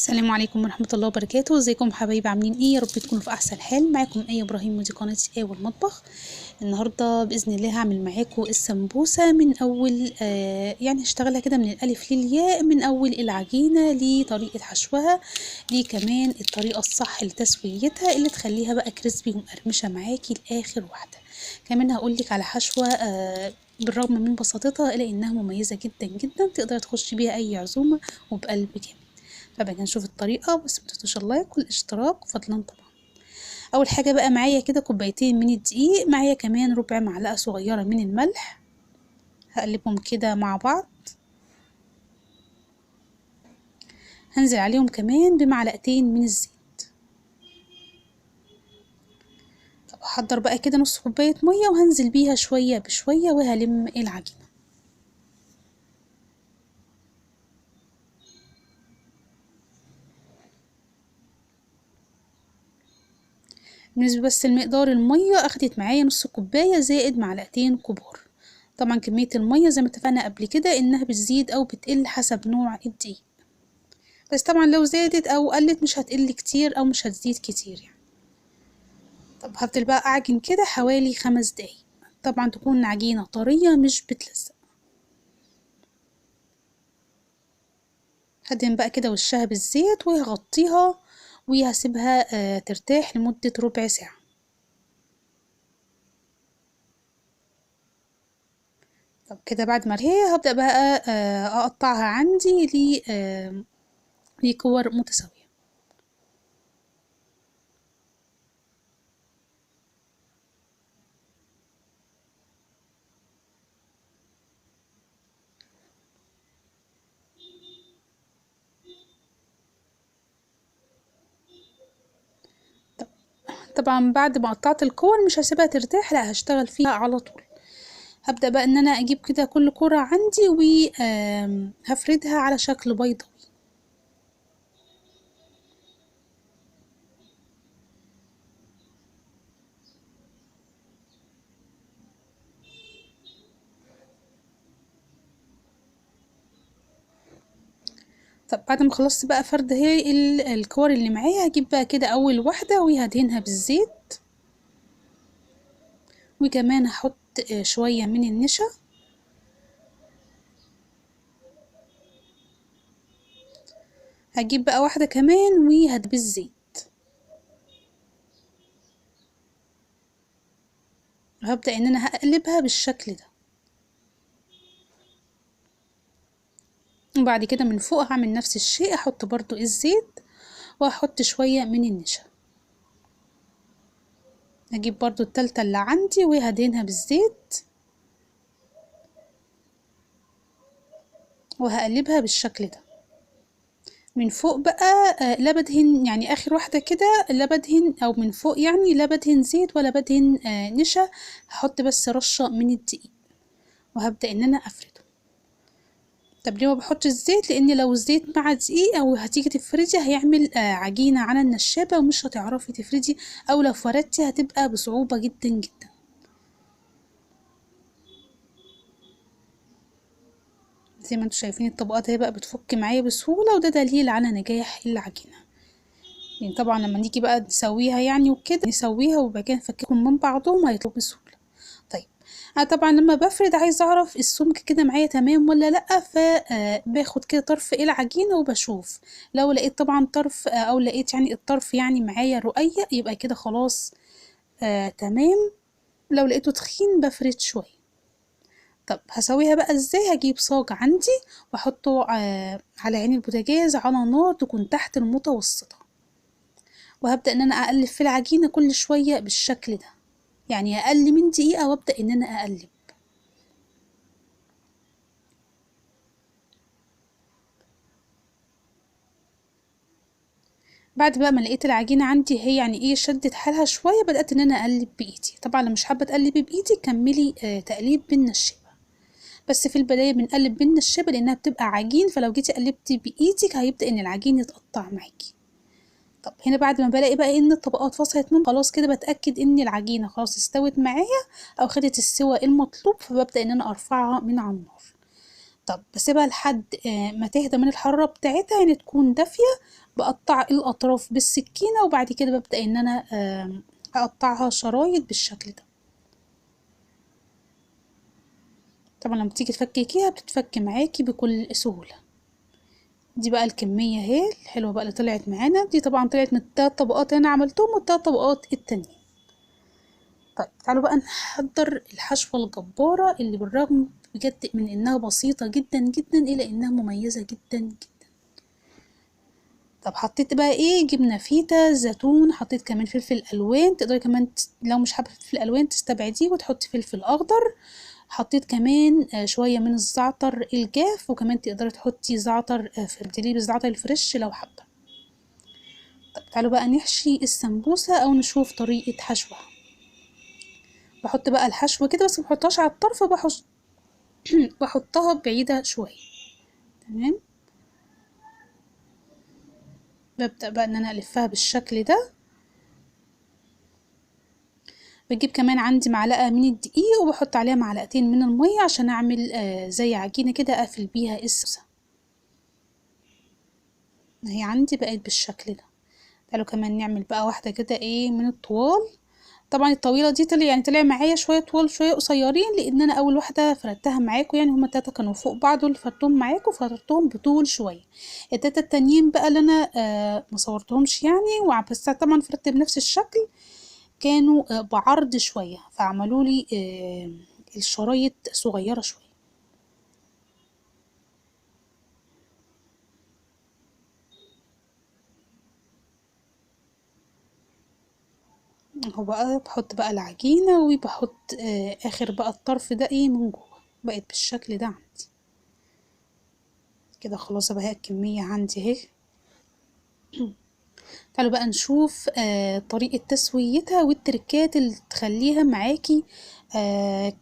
السلام عليكم ورحمة الله وبركاته. ازيكم حبايبي، عاملين ايه؟ يا رب تكونوا في احسن حال. معاكم ايه ابراهيم ودي قناة ايه والمطبخ. النهارده باذن الله هعمل معاكم السمبوسه من اول يعني هشتغلها كده من الالف للياء، من اول العجينة لطريقه حشوها، ليه كمان الطريقة الصح لتسويتها اللي تخليها بقى crispy ومقرمشه معاكي لاخر واحدة. كمان هقولك على حشوه بالرغم من بساطتها الا انها مميزة جدا جدا، تقدر تخش بيها اي عزومة وبقلب جامد. فبقى نشوف الطريقة، بس متنسوش ال like والاشتراك فضلا. طبعا اول حاجة بقى معايا كده كوبايتين من الدقيق، معايا كمان ربع معلقه صغيرة من الملح، هقلبهم كده مع بعض. هنزل عليهم كمان بمعلقتين من الزيت. طب احضر بقى كده نص كوباية مية وهنزل بيها شوية بشوية وهلم العجينة. بالنسبة بس لمقدار المية، اخدت معايا نص كوباية زائد معلقتين كبار. طبعا كمية المية زي ما اتفقنا قبل كده انها بتزيد او بتقل حسب نوع الدقيق، بس طبعا لو زادت او قلت مش هتقل كتير او مش هتزيد كتير يعني. طب هفضل بقى اعجن كده حوالي 5 دقايق، طبعا تكون عجينة طرية مش بتلزق. هدهن بقى كده وشها بالزيت وهغطيها وهسيبها ترتاح لمدة ربع ساعة. طب كده بعد ما هي هبدأ بقى اقطعها عندي لكور متساوية. طبعا بعد ما قطعت الكور مش هسيبها ترتاح، لا هشتغل فيها على طول. هبدأ بقى ان انا اجيب كده كل كرة عندي وهفردها على شكل بيضاوي. طب بعد ما خلصت بقى فرد هي الكور اللي معايا، هجيب بقى كده اول واحدة وهدهنها بالزيت، وكمان هحط شوية من النشا. هجيب بقى واحدة كمان وهدهن بالزيت. هبدأ ان انا هقلبها بالشكل ده، وبعد كده من فوق هعمل نفس الشيء، احط برضو الزيت واحط شوية من النشا. اجيب برضو التالتة اللي عندي وهدهنها بالزيت وهقلبها بالشكل ده. من فوق بقى لا بدهن، يعني اخر واحدة كده لا بدهن، او من فوق يعني لا بدهن زيت ولا بدهن نشا، هحط بس رشة من الدقيق وهبدأ ان انا افرده. طب ليه ما بحطش الزيت؟ لان لو الزيت مع دقيق او هتيجي تفردي هيعمل عجينه على النشابه ومش هتعرفي تفردي، او لو فردتي هتبقى بصعوبة جدا جدا. زي ما انتم شايفين الطبقات اهي بقى بتفك معايا بسهولة، وده دليل على نجاح العجينة. يعني طبعا لما نيجي بقى نسويها يعني وكده نسويها وبعد كده نفككهم من بعضهم هيطلعوا بسهولة. طيب انا طبعا لما بفرد عايزه اعرف السمك كده معايا تمام ولا لا، فباخد كده طرف العجينة وبشوف، لو لقيت طبعا طرف او لقيت يعني الطرف يعني معايا رقيق يبقى كده خلاص تمام. لو لقيته تخين بفرد شوية. طب هسويها بقى ازاي؟ هجيب صاج عندي واحطه على عين البوتاجاز على نار تكون تحت المتوسطة، وهبدا ان انا اقلب في العجينة كل شوية بالشكل ده، يعني اقل من دقيقة وابدأ ان انا اقلب. بعد بقى ما لقيت العجينة عندي هي يعني ايه شدت حالها شوية، بدأت ان انا اقلب بايدي. طبعا لو مش حابة تقلبي بايدي كملي تقليب بالنشابة، بس في البداية بنقلب بالنشابة لانها بتبقى عجين، فلو جيتي قلبتي بايدك هيبدأ ان العجين يتقطع معاكي. طب هنا بعد ما بلاقي بقى ان الطبقات فصلت من خلاص كده بتاكد ان العجينة خلاص استوت معايا او خدت السوى المطلوب، فببدا ان انا ارفعها من على النار. طب بسيبها لحد ما تهدى من الحرارة بتاعتها، يعني تكون دافية، بقطع الاطراف بالسكينة، وبعد كده ببدأ ان انا اقطعها شرايط بالشكل ده. طبعا لما تيجي تفككيها بتتفك معاكي بكل سهولة. دي بقى الكمية اهي الحلوة بقى اللي طلعت معانا دي، طبعا طلعت من التلات طبقات اللي انا عملتهم والتلات طبقات التانيين. طيب تعالوا بقى نحضر الحشوة الجبارة اللي بالرغم بجد من انها بسيطة جدا جدا الا انها مميزة جدا جدا. طب حطيت بقى ايه؟ جبنة فيتا، زيتون، حطيت كمان فلفل الوان، تقدري كمان لو مش حابة فلفل الوان تستبعديه وتحطي فلفل اخضر. حطيت كمان شوية من الزعتر الجاف، وكمان تقدري تحطي زعتر تبدليه بالزعتر ال fresh لو حابة. طب تعالوا بقى نحشي السمبوسة او نشوف طريقة حشوها. بحط بقى الحشوة كده، بس مبحطهاش على الطرف، بحطها بعيدة شوية. تمام، ببدأ بقى ان انا الفها بالشكل ده. بجيب كمان عندي معلقة من الدقيق وبحط عليها معلقتين من المية عشان اعمل زي عجينة كده اقفل بيها السمبوسة. هي عندي بقت بالشكل ده. تعالوا كمان نعمل بقى واحدة كده ايه من الطوال. طبعا الطويلة دي طلع معايا شوية طوال شوية قصيرين، لان انا اول واحدة فردتها معاكم، يعني هما التلاتة كانوا فوق بعض اللي فردتهم معاكم، فردتهم بطول شوية. التلاتة التانيين بقى اللي انا ما صورتهمش يعني، بس طبعا فردت بنفس الشكل، كانوا بعرض شوية، فعملوا لي الشرايط صغيرة شوية. اهو بقى بحط بقى العجينة، وبحط اخر بقى الطرف ده ايه من جوه. بقت بالشكل ده عندي كده. خلاص بقى الكمية عندي اهي. تعالوا بقى نشوف طريقة تسويتها والتركات اللي تخليها معاكي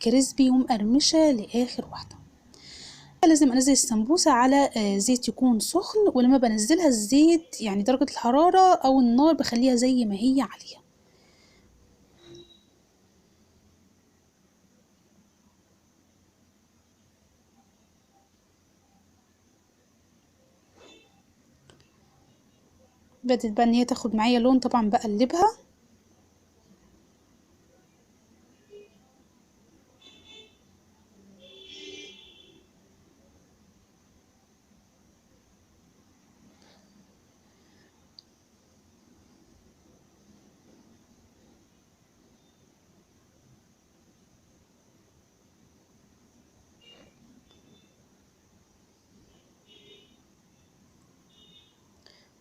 كريسبي ومقرمشة لآخر واحدة. لازم انزل السمبوسة على زيت يكون سخن، ولما بنزلها الزيت يعني درجة الحرارة او النار بخليها زي ما هي عالية. بدأت بقى ان هي تاخد معايا لون، طبعا بقلبها.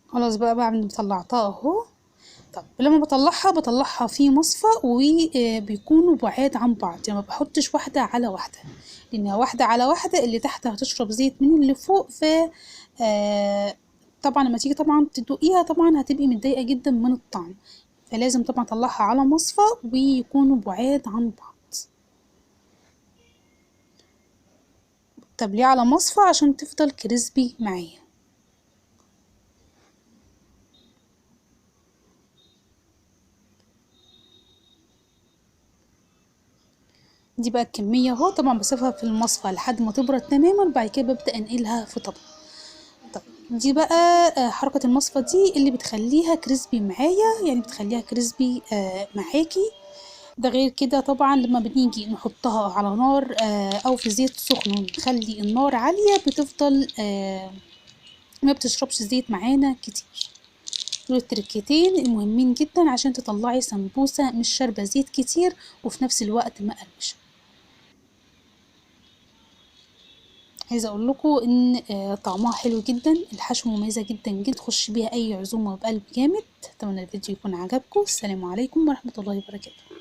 خلاص بقى بعد ما طلعتها اهو. طب لما بطلعها في مصفى، وبيكونوا بعاد عن بعض، يعني ما بحطش واحدة على واحدة، لان واحدة على واحدة اللي تحت هتشرب زيت من اللي فوق، ف طبعا لما تيجي طبعا تدوقيها طبعا هتبقي متضايقة جدا من الطعم، فلازم طبعا اطلعها على مصفى ويكونوا بعاد عن بعض. طب ليه على مصفى؟ عشان تفضل كريسبي معايا. دي بقى الكمية اهو، طبعا بسيبها في المصفى لحد ما تبرد تماما، بعد كده ببدأ انقلها في طبق. طب دي بقى حركة المصفى دي اللي بتخليها crispy معايا، يعني بتخليها crispy معاكي. ده غير كده طبعا لما بنيجي نحطها على نار او في زيت سخن ونخلي النار عالية بتفضل ما بتشربش زيت معانا كتير. دول التركتين المهمين جدا عشان تطلعي سمبوسة مش شاربة زيت كتير وفي نفس الوقت مقرمشة. عايزه اقول لكم ان طعمها حلو جدا، الحشو مميزة جدا جدا، تخش بيها اي عزومة بقلب جامد. اتمنى الفيديو يكون عجبكم. السلام عليكم ورحمة الله وبركاته.